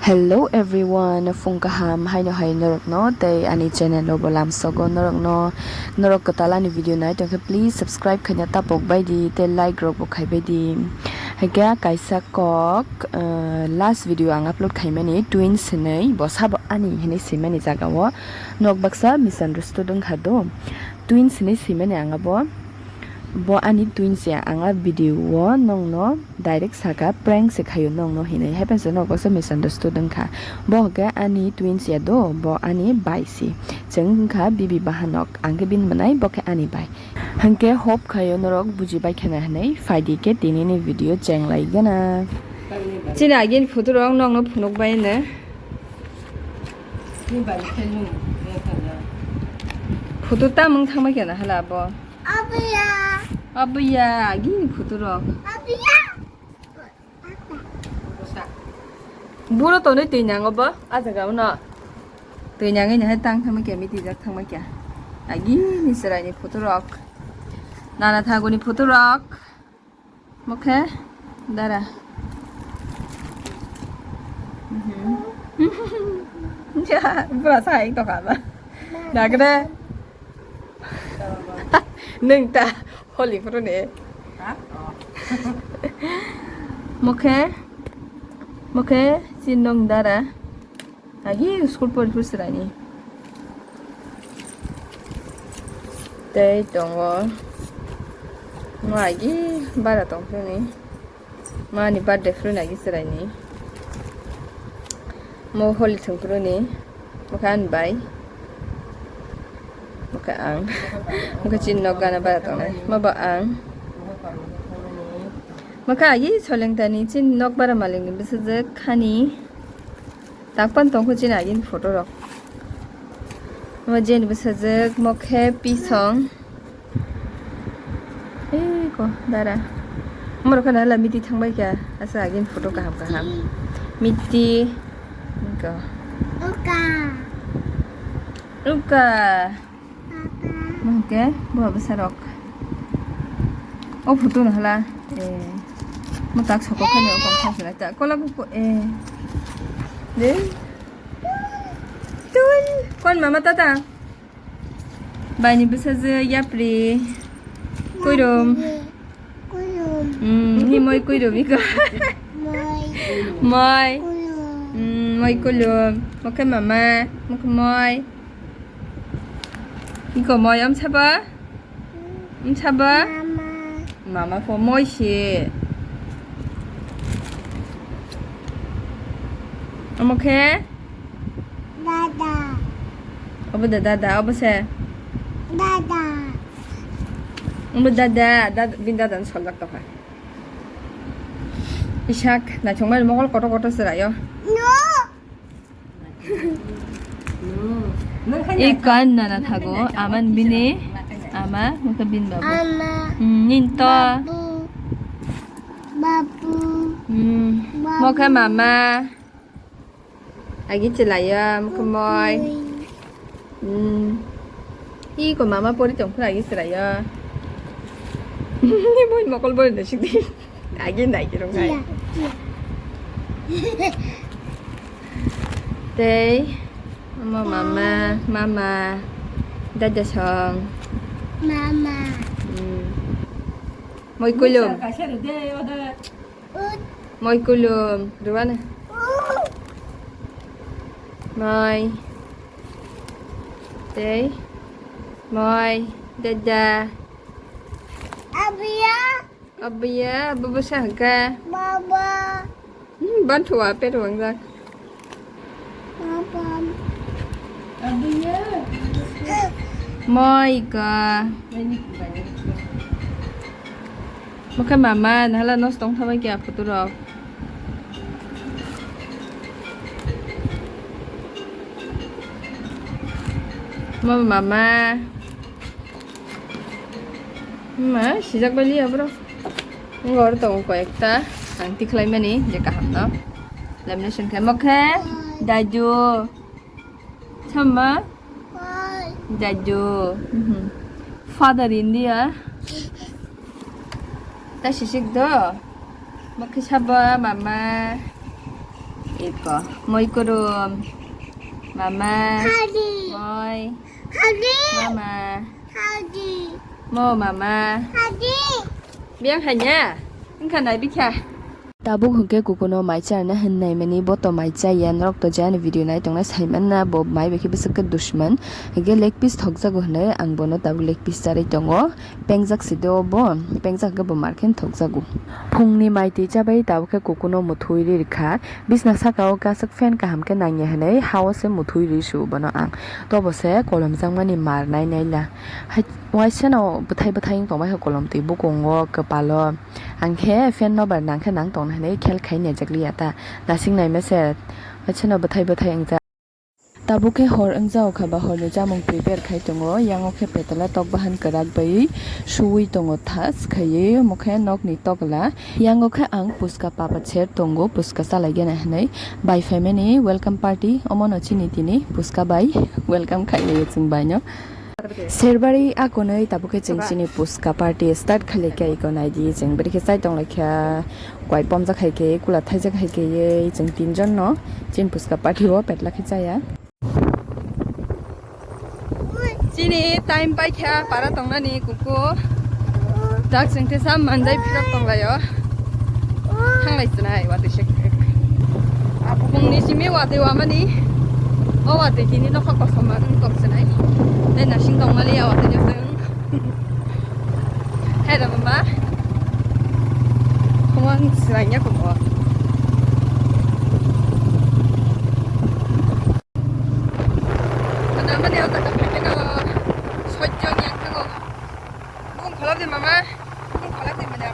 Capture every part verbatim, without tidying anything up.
Hello everyone, phung kaham haino hai norokno tei ani channel o bo lamsogo norokno, norok kwtal ani video nai tongkhe please subscribe khaina tapok baidi tei like rok bo khai baidi. Haikhe kaisa kok, uh, last video ang upload khaimani twins hinwi bo sabo ani hinwi swimani jaga o nok baksa misunderstood wngkha do twins hinwi swimani ang abo. Bo ani twins ya, ang a video o nongno direct saka prank se khayo nongno hinwi, haiphansano kosok misunderstood wngkha. Bo hwnkhe ani twins ya do, bo ani bai se. Chwng wngkha bibi bahanok, ang khe bini mwnai, bo khe ani bai. Hwnkhe hope khayo norok buji bai khena hinwi, phaidi khe tinini video chenglai gana. Chini agini photo rok nongno phunuk bai ne. Photo tamung thangma khe na hala bo. Abuya. Abuya, agini photo rok. Abuya. Buro tonwi twi nango bo, a jaga uno. Twi nangwi nahai tang thangma khe, miti jak thangma khe. Agini chwraini photo rok. Nana thaguni photo rok. Mokhe dara. Mhm. Ya, bura sa ek tokha ba. Dagre. Neng ta holi phuru ni. Mokhe, mokhe chinong dara. Agi school pori phuru chwraini. Tei tongo. Mo agi bara tong phuru ni. Mani birthday phuru ni agi chwraini. Mo holi thwng phuru ni. Mo khe ani bai. Mo khe ang. Mo khe chini nok gana bara tongnai. Mo bo ang. Mo khe agi soleng tani chini nok bara malikni bwsajwk khani. Takpan tongkho chini agini photo rok. Mo jeni bwsajwk mokhe pisong. Ei ko dara. Morok khana la miti thangbai kha. Asa agini photo kaham kaham. Miti. Ko. Uka. Uka. Mungke bo bwsarok. O photo no hala. Eh. Mo tak soko khani o kong khang sila ta. Kola ko eh. De. Tun. Kon mama tata. Baini bwsajwk yapri. Kuirum. Kuirum. Hmm, ni moi kuirum iko. Moi. Moi. Kuirum. Hmm, moi kuirum. Mokhe mama. Mokhe moi. Iko moi om sabo? Om sabo? Mama. Mama pho moi si. Omo khe? Dada. Obo da dada, obo se? Dada. Obo dada, dada, bin dada ni soljak tokha. Isak, naithok mani mokol kotor kotor chwraio. No. Iko ani nana thago, ama ni bini, ama, mokhe bini babu. Ama. Hmm, nini to. Babu. Babu. Hmm, babu. Mokhe mama. Agi chwlaio, mokhe moi. Ui. Hmm. Iko mama pori tong phra agi chwlaio. Moi mokol bori na sikdi. Agi nai kirung nai. Iya, iya. Tei, omo mama, mama, dada song. Mama. Hmm. Moi kulum. Ut. Moi kulum, rwna. Ut. Moi. Tei. Moi. Dada. Abiya. Abiya, baba sangka. Baba. Hmm, bantu apa tu bangsa? Baba. Abiya. Moi ka. Mokhe mama, nahala nos tong thabai kya photo rok. Mama, mama. Ma, sijak bali abro. Ngor tong ko ekta. Ang tikhlai mani, je kaham no. Lamination khe mokhe. Daju. Sama? Dadu. Mhm. Father India. Ta sisik do. Makhi sabo mama. Moi kurum. Mama. Hadi. Moi. Hadi. Mama. Hadi. Mo mama. Hadi. Biang hanya. Engkha nai bikha. Tabuk hwnkhe kukuno mai charna hwn naimani, bo to mai chaya, norok to jani video nai tongnai saimanna, bo mai bai khe bwswk khe dushman. Hwnkhe leg piece thokjago hwnwi ang bono tabuk leg piece charwi tongo. Pengjak si do bo, pengjak hwnkhe bo mar khe thokjago. Phungni mai twi chabai tabuk khe kukuno muthwi ri rikha. Bisna saka o kasuk fan kaham khe nangya hwnwi ha o se muthwi ri su bono ang. Tobo se kolom jakmani mar nai naila. Hai, waisano bwthai bwthai wng tongbai kha kolom twi bukungo, kwpalo. Ang khe fan no bar nang khe nang tongna hinwi khel khai naijak liya ta. Nasing nai mese, machino bwthai bwthai wngjak. Tabuk khe hor wngjao kha ba horni chamung prepare khai tongo. Yango khe petala tok bahan kwrak bai suwi tongo thas khaiwi. Omo khe nokni tokla. Yango khe ang puska papa cher tongo, puska chalai gana hinwi. Bai phaimani welcome party. Omono chini tini puska bai welcome khai laio chwng baino. Serbari akonwi tabuk khe chwng chini puska party start khailai kha, iko naidi chwng bwrwi khe chai tong lai kha, kwai pomjak hai khe, kula thaijak hai khe, chwng tinjon no chini puska party o petla khe chaya. Chini time pai kha para tongnani kuku. Dak chwng tesa manjai phirok tonglaio. Thanglai chinai watwi se. Abukungni simi watwi wamani. O watwi tini nokha kosom ma wng tong chinai. Tei nasing tongmali ya watwi no chwng. Hai da mama. Khumang sinai ya kuku. Khana mani o jaga phaikhe no sojjong yang thango. Bung kholop di mama, bung kholop di manya.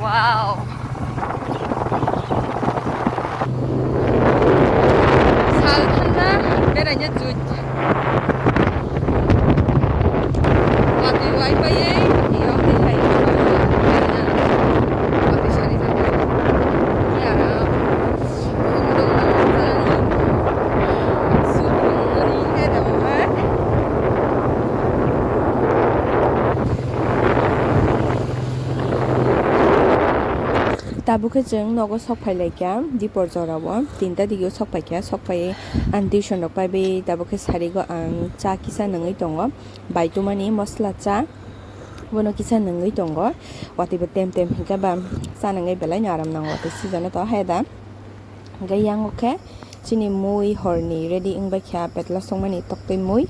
Wow. Sal thangna beraina juj. Watwi wai paiwi, yong di hai. Watwi sari jagwi. Yara. Tabuk khe chwng nogo sok phai lai kha, dipor jora o tinta digi o sok phai kha, sok phai ang tuition rok pai bai tabuk khe sari go ang cha kisa nangwi tongo, bai tumani mosla cha. Bono kisa nangwi tongo, watwi bo tem tem hinkhe ba cha nangwi belai no aram nango, watwi sijano to hai da. Hinkhe yango khe chini mui horni ready wngbai kha, petla songmani toktwi mui.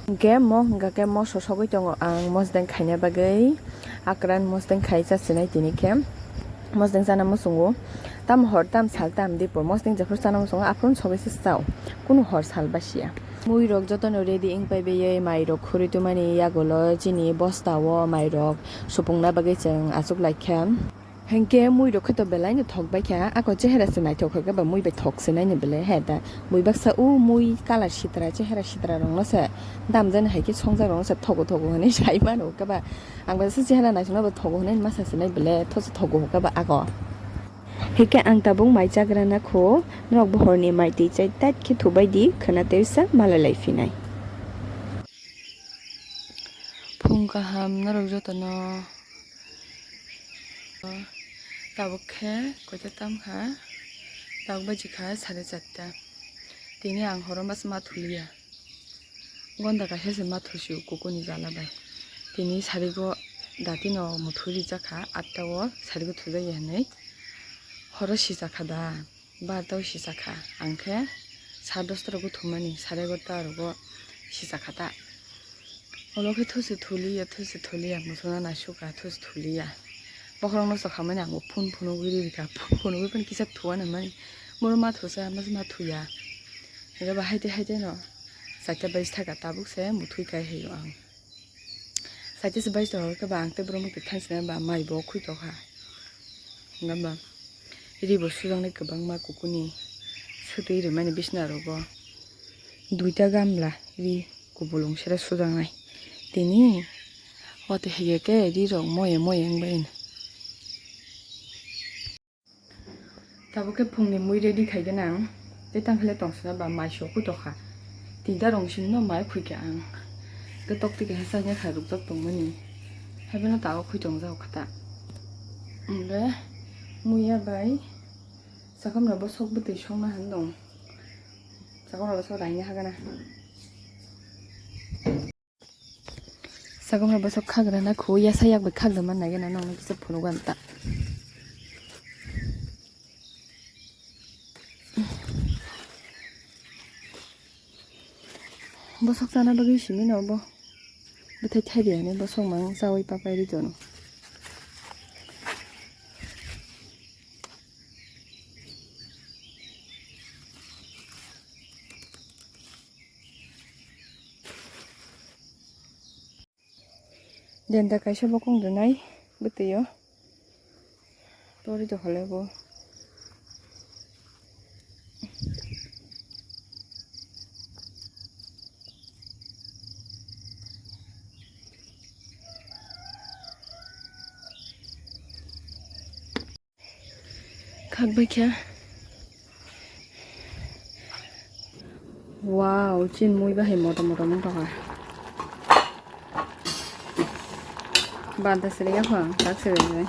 Hinkhe mo hingka khe moso sogwi tongo ang mosdeng khaina bagwi, akran mosdeng khai cha sinai tini khe. Mosdeng chana muchungo, tam hor tam sal tam dipo, mosdeng jephuru chana muchungo aphuru sogwi se chao, kunu hor sal basiya. Mui rok jotono ready wng pai baiwi, mai rok khurui tumani yagulo chini bosta o mai rok supungna bagwi chwng achuk lai kha. Hinkhe mui rok khe to belai no thok bai kha, ako chehera se naithok kha khe ba mui bai thok se nai ni belai he da. Mui baksa o mui colour sitra, chehera sitra rok no se damjani hai khe songjak rok no se thogo thogo hinwi sai mano khe ba. Ang bai se chehera naisingno bo thogo hinwi masa se nai belai, tho se thogo khe ba ako. Hinkhe ang tabuk mai chagra na kho, norok bo horni mai twi chai tait khe thubai di, khwna tersa malai lai phinai. Phung kaham norok jotono. Tabuk khe koita tam kha, tabuk baji kha sare charta. Tini ang horo mas ma thuliya. Gonda kaisa se ma thusi o kuku ni jala bai. Tini sarigo dati no muthuri jakha, atta o sarigo thujaya hinwi. Horo sijak kha da, barta o sijak kha. Ang khe sar dosta rogo thumani, sare egarta rogo sijak kha ta. Olo khe thusi thuliya, thusi thuliya, muthuna naisukha, thusi thuliya. Bokhorok no chokhamani ang bo phone phunugwi rikha, phone phunugwi phano kisa thuana hinmani. Boro ma thusa, ma thuya. Hwnkhe bo haite haite no. Chaita baji thaka tabuk se muthwi kai haio ang. Chaita se baji thaka khe ba ang tei borok muitu thansa ba mai bo khwi tokha. Hwnba ri bo sujaknai kwbangma kukuni swtwi rimani bisna rogo. Duita gamla ri kubulung sere sujaknai. Tini Wati hege ke ri rok moye moye wng bai. Tabuk khe phungni mui ready khai gana ang. Tei tang khe le tong sina ba mai sokwi tokha. Tinta rong simi no mai khui kha ang. Tei tok twi kaisa chaina khai rwk jak tong mani. Hai bono tabuk khui tong jak kha ta. Ang le muiya bai sakamra bwswk bwtwi songna han dong. Sakamra bwswk raina ha gana. Sakamra bwswk khagra na khu yasa yak bai khagra man nai gana nong kisa phunuk gana ta. Bwswk chana bagwi simi no bo. Bwthai thai riyani bwswk mang chawi papai ri tono. Denta kaisa bokong rwnai bwtwi o. Tori to hole bo. Khak bai khe. Wow, chin mui bahai motom motom wng tongkha. Banta siri ya phang, tak siri ya.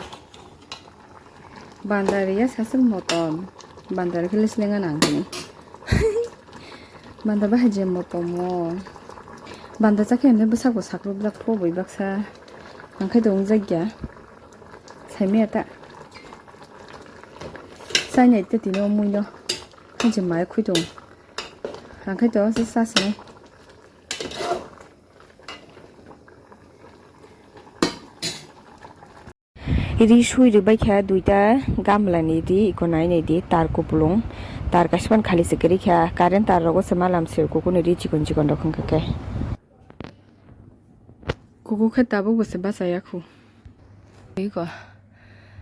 Banta riya sasuk motom. Banta rikhe le slenga nang kini. Banta bahai je motom o. Banta chakhe hwnwi bwsakbo sakrubjak pho bui baksa. Ang khe dong jakya. Saimaya ta. Sainai te tini o mui no. Hanse mai khwi tong. Ang khe to se sa sinai. Ri sui rwbai kha duita gamla ni ri, iko nai nai di, tar kupulung, tar kaisa phano khali se kwrwi kha, current tar rogo se malam se kuku ni ri chikon chikon rok wngkha khe. Kuku khe tabuk bo se bachaya khu. Iko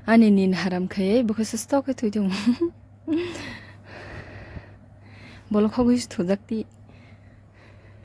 ani nin haram khe bo khe se stock khe thwi tongo. Bolok khogwi se thujak ti.